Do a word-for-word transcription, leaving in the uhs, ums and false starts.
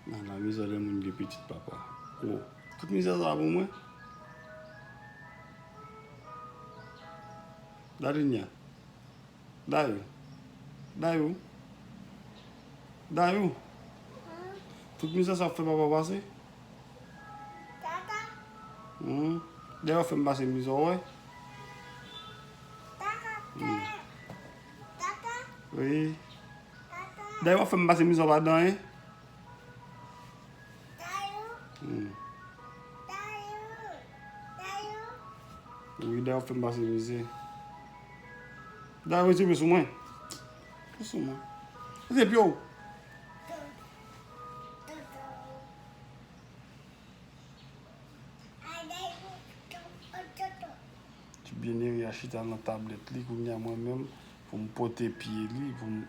Nan la mizè lè moun gen pitit, papa. Oh, tout mizè sa pou mwen? Dalinya. Dayou. Dayou. Dayou. Tout mizè sa ap fè papa pase? Hmm. Dayou ap fè m pase mizè, w wè? Hmm. Wi. Dayou ap fè m pase mizè, w pa dan, hein? Hmm. Wi, Dayou ap fè m pase mizè. Dayou, retire pye sou mwen. Pye sou mwen. Retire pye w. Ti byenere a chita nan tablèt li, kounye a mwen menm, pou m pote pye li, pou m